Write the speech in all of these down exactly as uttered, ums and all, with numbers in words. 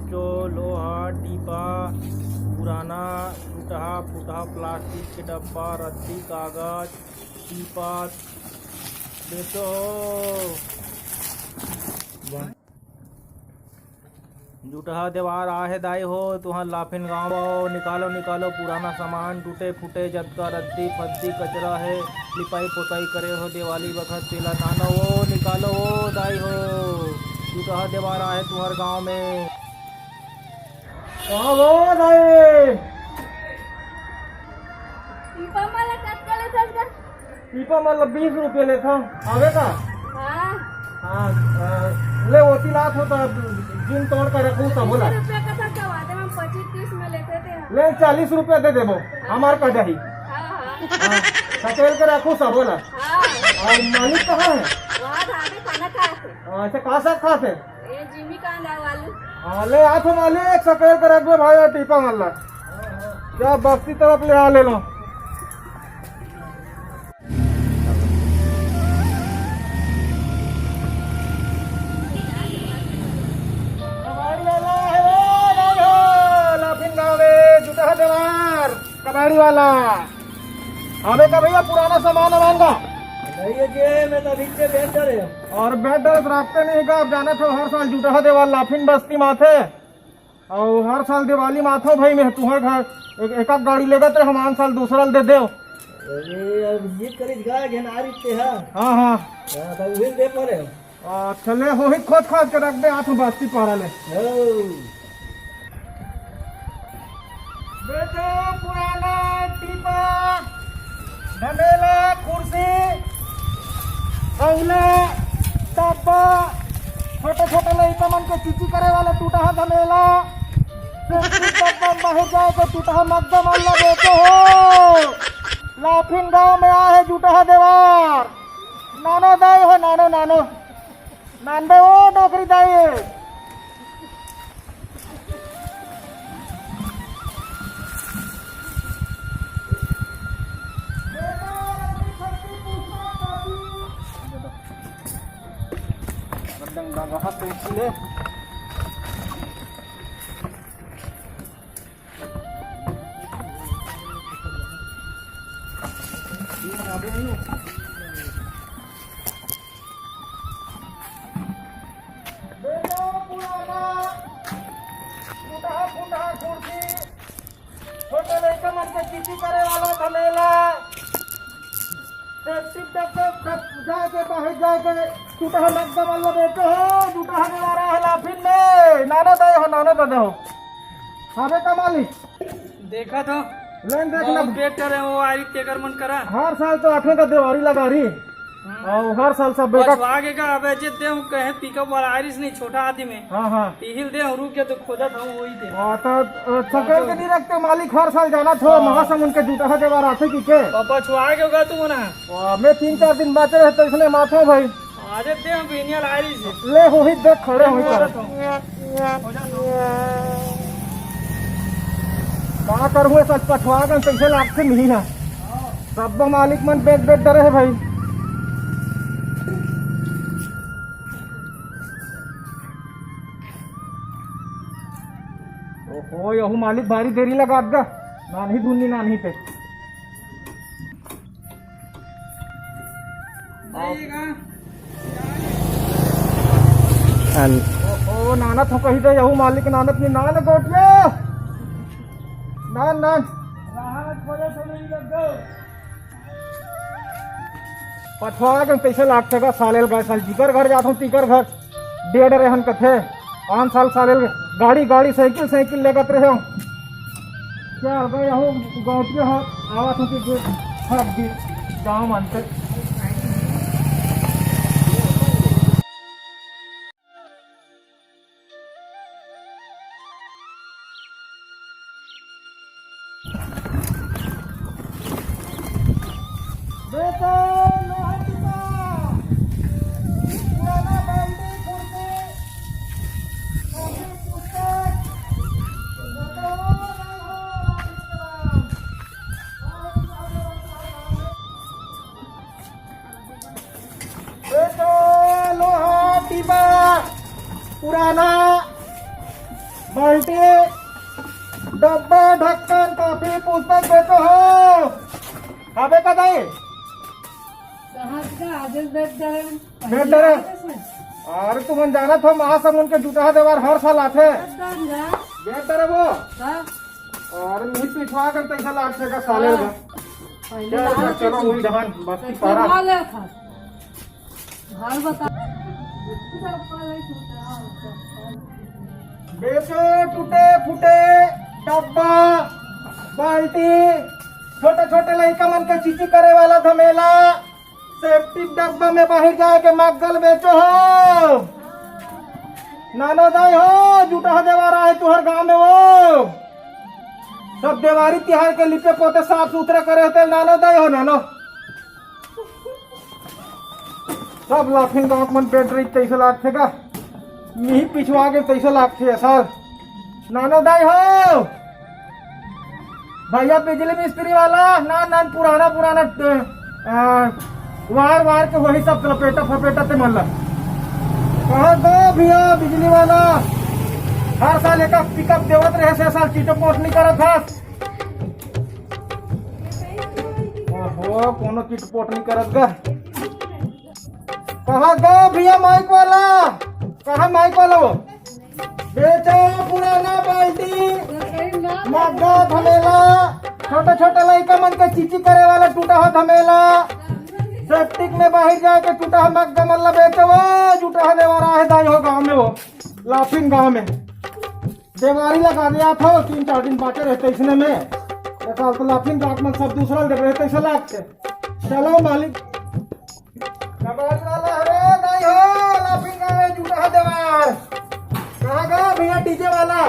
जो लोहा, टीपा, पुराना टूटहा फूटहा प्लास्टिक के डब्बा, रद्दी, कागज, टीपा बेचो हो। जुटहा देवार आहे दाई हो, तुहर लाफिन गाँव। निकालो, निकालो पुराना सामान, टूटे फूटे जतका रद्दी फद्दी कचरा हे, लिपाई पोताई करे हो दिवाली बखत, तेला नानो ओ, निकालो ओ दाई हो। जुटहा देवार आहे तुहर गाँव में। कहाँ गो दाई? पीपा मन ला कतका लेथस गा? पीपा मन ला बीस रुपया लेथंव, आवे का? हाँ। हाँ, अ, ले ओती लात हो त जिन तोड़ के रखू तब बोला। बीस रुपया का था, सब आधे में पच्चीस तीस में लेते थे हम। ले चालीस रुपया दे देबो, हमार का जाही। हाँ, हाँ। हाँ, सकेल के रखू सब बोला। हाँ। अउ मालिक कहाँ हे? वहाँ धाबे खाना खाए थे। अच्छा, का साग खात हे? ए, जिमी कांदा आलू। हाँ, ले आ तो मालिक, सकेल के रखबे भाई, अउ टीपा मन ला। जा बस्ती तरफ ले आ ले लो। कबाड़ी वाला हे, ओ, लाफिन गाँव में जुटहा देवार। कबाड़ी वाला, आवे का भैया पुराना सामान वामान का? भैया जी, मैं तो अभी से बेच रहे हूँ। अउ बेच डरे रखते नहीं का, अब जाने तो हर साल जुटहा देवार लाफिन बस्ती में आथे। अउ हर साल दिवाली में आथो भाई, मैं तुहर घर एक, एक आध गाड़ी लेगत रहे, हम आन साल दूसरा ल दे देव। अरे, अब ये करीज गा घेनारी ते हा। हाँ, हाँ। हाँ, तो उही दे परे। अच्छा, ले, होही खोज खोज के रख दे, आथो बस्ती पारा ले। हो। बेचो पुराना टीपा, धमेला, कुर्सी, तौला, डब्बा, छोटे छोटे लइका मन के चीची करे वाला टूटहा धमेला, प्लास्टिक डब्बा में बाहर जाए के टूटहा मग्गा मन ला बेचो हो। लाफिन गांव में आहे जुटहा देवार। नानो दाई हो, नानो, नानो। नानबे ओ डोकरी दाई। बेटा पुराना टूटहा फूटहा कुर्सी, छोटे लइका मन के चीची करे वाला धमेला, प्लास्टिक डब्बा, डब-, जाए के बाहर जाए के टूटहा मग्गा मन ला बेचो हो, टूटहा के वारा हे लाफिन में, नानो दे हो, नानो दे हो। अबे का मालिक? देखा तो। लेन देख वो ना। बेच रहे, वो आई तेकर मन करा। हर साल तो आठवें का देवारी लगा रही। हम्म। अउ हर साल सब बेकार। पछवा के का, अबे जे दे हूँ कहे पिकअप वाला आइरिस नहीं, छोटा हाथी में। हाँ, हाँ। तिहिल दे हूँ, रुक के तो खोजत हूँ, वही दे। हाँ, तो, अ, सकल के नहीं रखते मालिक, हर साल जाना थो, हाँ। महासमुंद के जुटहा देवार आथे कि के? पछवा के होगा तू ना। वाह, मैं तीन चार दिन बाचे रहे तो इसने माथा भाई। आजे दे हम बिनिया ला रही से। ले होही देख खड़े होही कर। हो जा तो। का करहूँ, सच पछवा गन, कैसे लागते नहीं ना। सब मालिक मन बेच बेच डरे हे भाई। ओहो, यहू मालिक भारी देरी लगा गा। नानही धुन्नी नानही पे। अन- ओ, ओ, नानत हो कही दे, यहू मालिक नानत नहीं, नान गोटिया। नान, नान। पछवा के कैसे लागथे गा साले ल, गए साल जिकर घर जात हूँ, तिकर घर। डेढ़ रहन कथे, पाँच साल साले गाड़ी, गाड़ी, साइकिल, साइकिल लेगत रहे हो। क्या हो गए हो, गौटिया हो, आवा तुम की जो हर दिन गाँव मानते। बेटा, लोहा टीपा, पुराना बाल्टी, कुर्सी, कॉपी, पुस्तक, बताओ, बताओ, बेटा, लोहा टीपा, पुराना बाल्टी, डब्बा, ढक्कन, कॉपी, पुस्तक बेचो हो। अबे का दाई? कहाँ का? आज बेच डरे। बेच डरे। अरे तुमन जानत हो, महासमुंद के जुटहा देवार हर साल आथे। बेच डरे वो। हाँ। अरे नहीं, पिछवा कर पैसा लाग से का साले हाँ। का। पहले क्या लाग चलो से वही धान, बस्ती तो पारा। खा ले था। घर बता। बेचो टूटे फूटे डब्बा, बाल्टी, छोटे छोटे लइका मन के चीची करे वाला धमेला, सेप्टिक डब्बा में बाहर जाए के मग्गल बेचो हो। नानो दाई हो, जुटहा देवार आहे तुहर गांव में वो। सब देवारी तिहार के लिपे पोते साफ सुथरा करे होते नानो दाई हो नानो। सब लाफिंग गांव मन बैठ रही तैसे लागथे का? मिही पिछवा के तैसे लागथे सर। नानो दाई हो भैया, बिजली मिस्त्री वाला ना, ना पुराना पुराना, अ, वार वार के वही सब लपेटा फपेटा ते मन ला। कहा दो भैया बिजली वाला, हर साल एक पिकअप देवत रहे से साल चिटपोट नहीं करत हस। ओहो, कोनो चिटपोट नहीं करत गा। कहाँ गए भैया माइक वाला? कहाँ माइक वाला वो? बेचो पुराना बाल्टी, मग्गा धमेला, छोटे छोटे लइका मन के चीची करे वाला टूटा हो धमेला, सेप्टिक में बाहर जाए के टूटा हो मग्गा मन ला बेचो वो, जुटहा देवार आहे दाई हो गांव में वो, लाफिंग गांव में। देवारी लगा दे आप हो, तीन चार दिन बाँचे रहे तइसने में। एक साल तो लाफिंग गाँव में सब दूसरा ले रहे तइसे लागथे। चलो मालिक। देवारी वाला, अरे नहीं हो, लाफिंग गाँव में जुटहा देवार। कहाँ गया भैया डीजे वाला?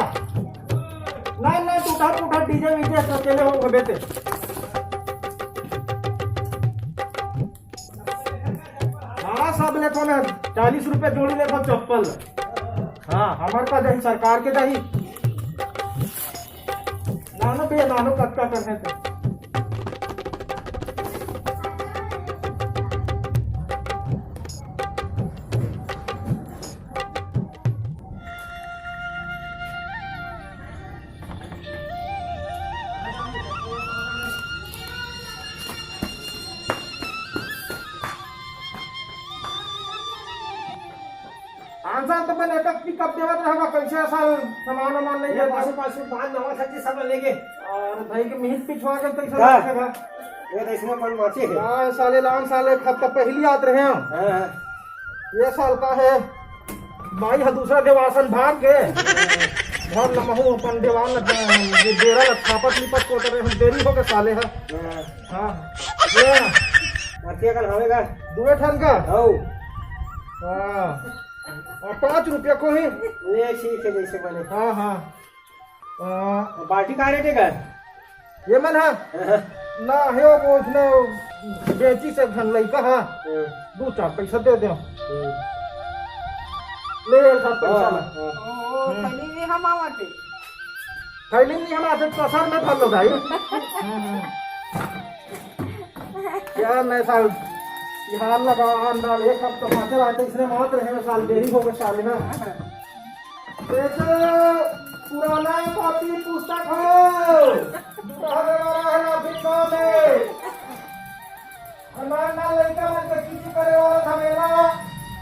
ना, ना, टूटा फूटा डीजे वीजे तो अकेले हो बेटे। हाँ, सब लेथन, चालीस रुपया जोड़ी लेथन चप्पल। हाँ, हमर का जाही, सरकार के जाही। नानो भैया, नानो कतका करने थे। आन साल तो बने तक पिकअप देवत रहेगा, कैसे साल सामान वामान नहीं ये देता। पाछू पाछू बांध नवा सच्ची सब लेके। और भाई के मिहित पिछवा के पैसा का? लगेगा। ये तो इसमें अपन माचे है। हाँ, साले लान साले एक हफ्ता पहली आत रहे हैं। हाँ, हाँ। ये साल का है, भाई हा दूसरा देवासन भाग गए। घर लमहू अपन देवान ल, ये डेरा ल छापत लिपत कोतर रहे, हम देरी हो गए साले हा। हाँ। हाँ। ये। माचे कल हवेगा। दुए ठन का? हौ। हाँ। और पाँच रुपया को ही। ले, ठीक है, जैसे बने। हाँ, हाँ। आ, बाल्टी का रेट है का? ये मन हा? ना, हे वो उसने बेची से घन लइका हा। हाँ। दो चार पैसा दे दे। हम्म। ले यार, सात पैसा हाँ, ला। हाँ। ओ, हम्म। थैली में हम आवाते। थैली में हम आते, कसर में भर लो भाई। हम्म, हम्म। क्या मैं साल, बिहार लगा, अंडा, ये सब टमाटर आते, इसने मात्र है साल, देरी हो गए साले ना। बेचो, पुराना कॉपी पुस्तक हो, जुटहा देवार आहे लाफिंग गाँव में। अनार ना लइका मन के चीची करे वाला धमेला,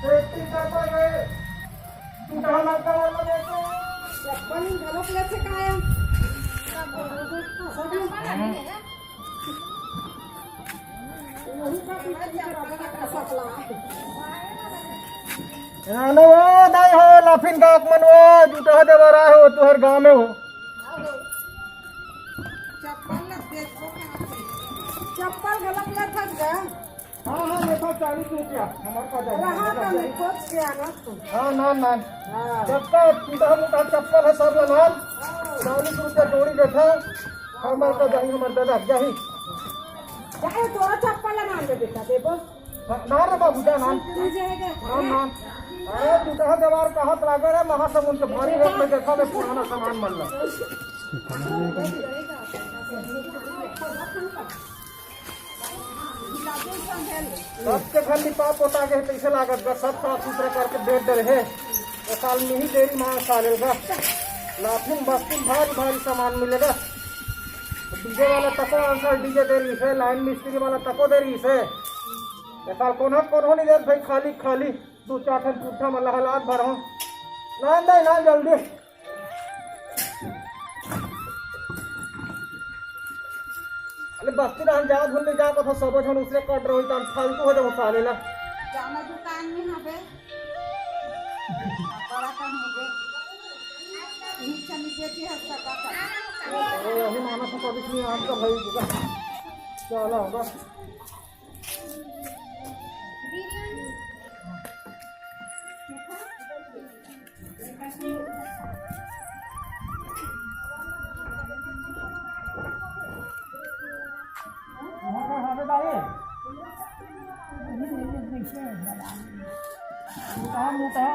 सेफ्टी चप्पल में, जुटहा लड़का वाला बेचो। चप्पल घलोक लेथे कायम। अरे वो दाई हो, लाफिंग गाँव मन वो, जुटहा देवार आहे हो, तुहर गाँव में हो। चप्पल घलक लेथन गा। हाँ, हाँ, लेथन चालीस रुपया, हमर का जाए। रहा तो नहीं, खोज के आना तू। हाँ, ना, ना। हाँ। जब का टूटा मुटा चप्पल है सब ला लान, हाँ। चालीस रुपया जोड़ी देथन, हमर का जाही, हमर दादा जाही। जाए तोरा चप्पल ला नान दे बेटा, देबो। ना, ना रे बाबू, जा ना। तू जाएगा। ना, ना। अरे, टूटा देवार कहत लागे रे, महासमुंद के भारी रेट में देखा मैं पुराना सामान मन ला। सबके घर लिपा पोता के कैसे लागत बा, सब साफ सुथरा करके बैठ डरे हे। तो साल में ही देरी मार साले का। लाफिंग बस्ती में भारी भारी सामान मिलेगा। डीजे वाला तको आंसर डीजे दे रही है, लाइन मिस्त्री वाला तको दे रही है। ये साल कोनो कोनो नहीं देत भाई, खाली खाली दू चार ठन जूठा मन ला हालात भर हो। ना दे ना जल्दी। अरे बस्ती रहन जा, घूमने जा, कथो सबो झन उसने कट रहो, तन फालतू हो जाओ साले ला। जाना दुकान में हवे। बड़ा काम हो गया। यही चली बेटी हंसता का। अरे, अभी माना था कभी नहीं, आज का भाई का। चलो, बस। मोटा, मोटा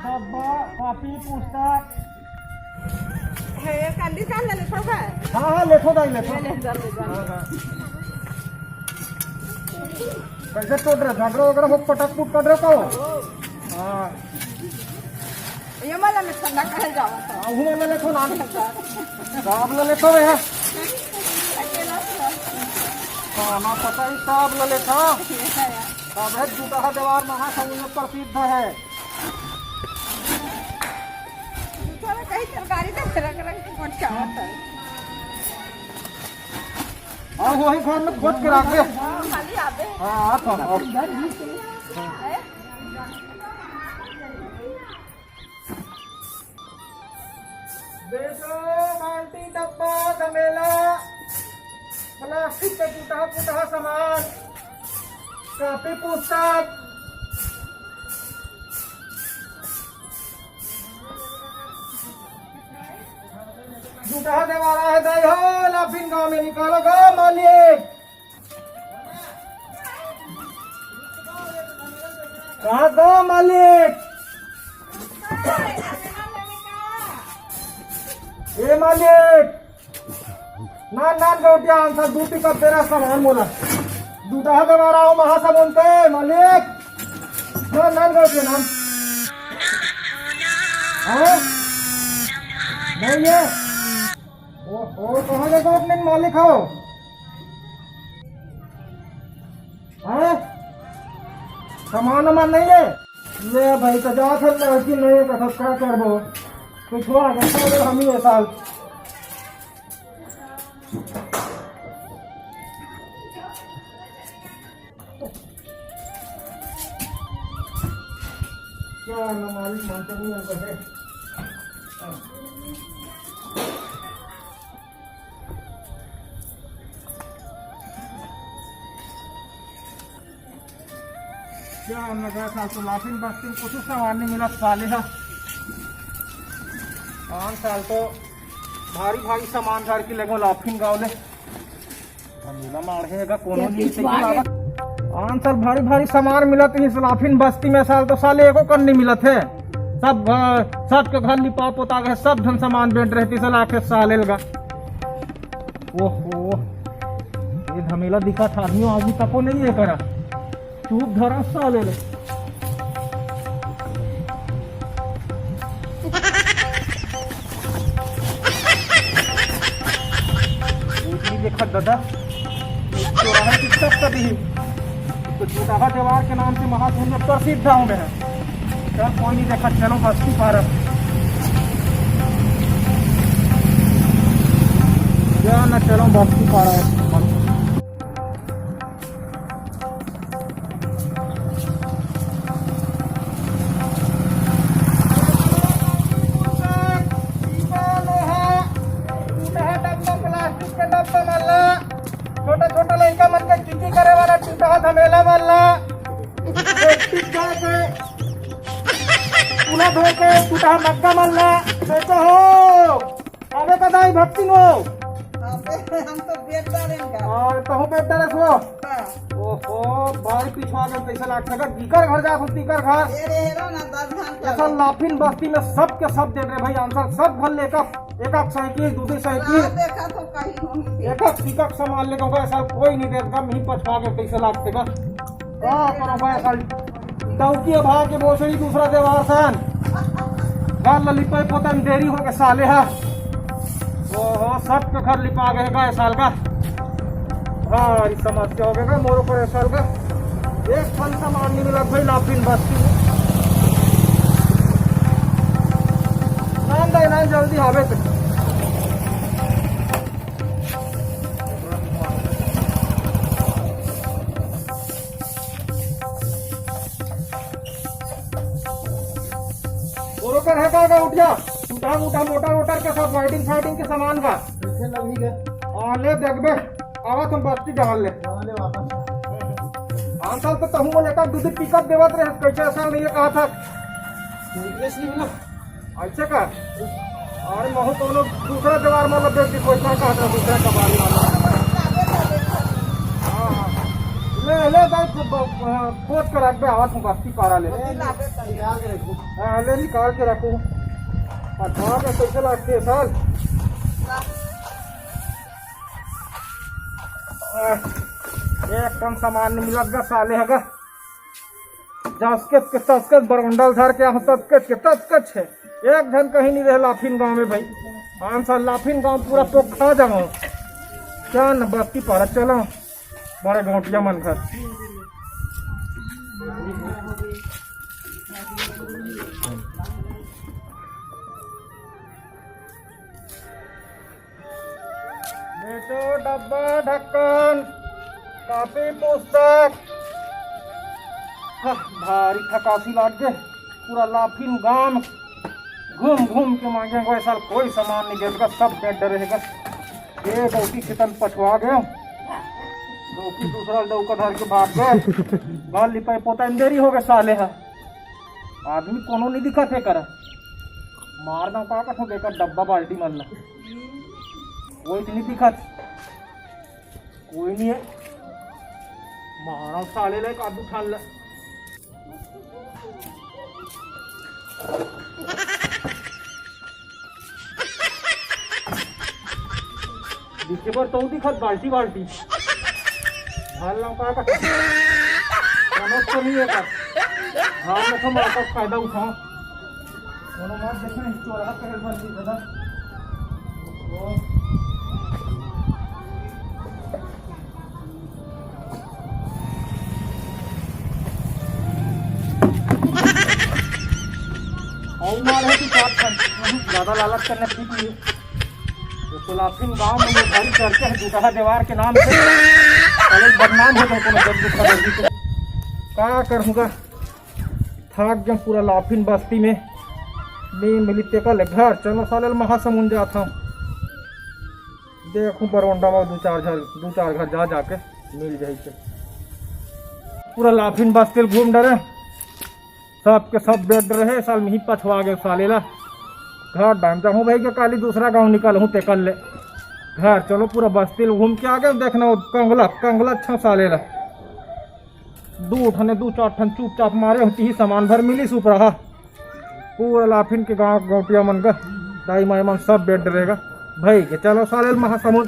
डब्बा, कॉपी, पुस्तक। हे, ये कंडीशन ले लेथो का? हाँ, हाँ, लेथो दाई, लेथो। ले, ले, ले, ले, ले। हाँ, हाँ। कैसे टूट रहे? झगड़ा वगैरह हो, पटक पुट कर रहे हो? हाँ। ये मला में ठंडा कहे जावा था। हाँ, वो मला लेथो ना। सब ला लेथो रे। अकेला था। हाँ, ना पता ही सब ला लेथो। ये है यार। सब है, जुटहा देवार महासमुंद में प्रसिद्ध है। दूसरा कहीं तरकारी का रंग रंग के कोट क्या होता है? हाँ, वही घर में खोद के रख दे। हाँ, खाली आबे। हाँ, आप हम, आप। बेटो, बाल्टी, डब्बा, गमेला, प्लास्टिक के टूटा फूटा सामान, कॉपी पुस्तक, जुटहा देवारा है दाई हो, लाफिंग गांव में निकालो गो मालिक। कहा गो मालिक? ए मालिक, नान नान गौटिया आंसर दू पिकअप तेरा सामान मोला। जुटहा देवारा हो महासमुंद के मालिक। नान नान गौटिया नाम। हाँ? नहीं है। ओ, ओ, कहाँ ले गए अपने मालिक हो? हैं? सामान वामान नहीं है? ले भाई, तो जात है लड़की नहीं है, तो का करबो? कुछ हुआ, कैसा हो हम ही ये साल? क्या है, मैं मालिक मानता नहीं है, कैसे? क्या हमने गया साल तो लाफिंग बस्ती में कुछ सामान नहीं मिला साले हा। आन साल तो भारी भारी सामान धर के लेगो लाफिंग गाँव ले। झमेला मारे हे गा, कोनो नहीं पिछवा सही के। आन साल भारी भारी सामान मिलत ही लाफिंग बस्ती में, साल तो साले एको कन नहीं मिलत है। सब घर, सबके घर लिपा पोता गए, सब धन सामान बेंट रहती साला आखे साले लगा। ओहो, ये झमेला दिखा था, आदमी आदमी तको नहीं है करा। चुप धरा साले ले। वो नहीं देखा दादा, चौराहा की तक कभी तो चौराहा दीवार के नाम से महाकुंभ प्रसिद्ध गाँव में है। चल कोई नहीं देखा, चलो बस्ती पारा। क्या ना, चलो बस्ती पारा है। छोटा छोटा लड़का मन के चिट्ठी करे वाला टूटा झमेला वाला। चूल्हा धो के टूटा मग्गा मन ला बेचो हो। अबे कदाई भक्ति नो। अबे हम तो बेच डालेंगे। और कहूँ बेच डाले सो। हाँ। ओहो, भाई पिछवा के पैसा लाग सका। जीकर घर जा, खुद तीकर घर। ये रे, हेरो ना, दस घंटा। ऐसा लाफिन बस्ती में सब के सब दे रहे भाई, आंसर सब घर लेकर एक एक साइकिल, दूसरी साइकिल। ना देखा तो कहीं होंगे। एक एक पिकअप सामान लेकर गए, ऐसा कोई नहीं देगा। मी पछवा के पैसा लाग सका। का करो भाई, ऐसा डौकी भाग के बोसड़ी दूसरा देवार सन। घर ल लिपाई पोताई में देरी होगे साले हा। ओहो, सब के घर लिपा गे हे का ए साल का। भारी समस्या होगे का मोरो कर ए साल का। एक ठन सामान नहीं मिला भाई लाफिन बस्ती में। नान दे नान जल्दी आवे तो। तोरो कर हे का, का उठिया? उठा, उठा, मोटर वोटर के सब वायरिंग फायरिंग के सामान का। कैसे लगही गे? हाँ, ले देखबे। आवा तुम बस्ती डाल ले। हाँ, ले वापस। हाँ, साल तो तहूँ मन एका दू दिन पिकअप देवत रहे, कैसे ऐसा नहीं कहा था। रिप्लेस नहीं मिला। ऐसे का? अरे महू कोनो दूसरा जवार में लग गई, कोई का कहा था दूसरा कबाड़ी वाला। हाँ, हाँ। ले, ले, भाई, ब-, ब-, खोद के रख दे, आवा तुम बस्ती पारा ले। निकाल के रखो। हाँ, ले निकाल के रखो। और गाँव में कैसे लगते हैं साल? एक कम सामान नहीं मिलत गा साले हगा। जसकत के तसकत बरंडल धर के हम तसकत के तसकत छे। एक झन कहीं नहीं रहे लाफिन गांव में भाई। पाँच साल लाफिन गांव पूरा पोखा जाओ। क्या न बस्ती पारा चलो। बड़े गौटिया मन घर। बेटो, डब्बा, ढक्कन, कॉपी, पुस्तक। हाँ, भारी थकासी लाग गे। पूरा लाफिन गांव घूम घूम के मांगे, कोई साल कोई सामान नहीं देगा, सब बेड रहेगा। ये गौटी खेतन पछवा गए, गौटी दूसरा डौका धर के भाग गए। घर लिपाई पोता अंधेरी हो गए साले हा। आदमी कोनो नहीं दिखत हे करा। मार दो का कथो बेकर डब्बा बाल्टी मन ला। कोई तो नहीं दिखत। कोई नहीं है। मारा साले ले काबू ठान ला। दिखे बर तो दिखत बाल्टी बाल्टी। धान लौका का समझ तो नहीं है का। धान में तो मार का फायदा उठाओ। कोनो मार देखना है, चोरा कर भर दी दादा। अउ मार है तू साथ में। ज्यादा लालच करना ठीक नहीं है। तो लाफिन गांव में ये भारी चर्चा है, दूसरा देवार के नाम से। पहले बदनाम हो जाए, कोनो जब दूसरा गलती से। का करूँगा? थाक गया पूरा लाफिन बस्ती में। नहीं मिली तेकर ले घर, चलो साले महासमुंद जात हूँ। देखूँ बरौंडा में दो चार घर, दो चार घर जा जाके मिल जाए के। पूरा लाफिन बस्ती घूम डरे। सबके सब बेड रहे, साल मिही पछवा गए साले ला। घर डाम जाहूँ भाई के काली दूसरा गांव निकल हूँ तेकर ले। घर चलो पूरा बस्ती ल घूम के आ गए, देखना वो कंगला, कंगला छो साले ला। दू ठने, दू चार ठन चुपचाप मारे होती ही सामान भर मिली सुपरा हा। पूरा लाफिन के गांव गौटिया मन का दाई माई मन सब बेड रहेगा। भाई के चलो साले ल महासमुंद।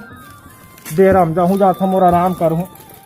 बेरा म जाहूँ जात हूँ मोर आराम करहूँ।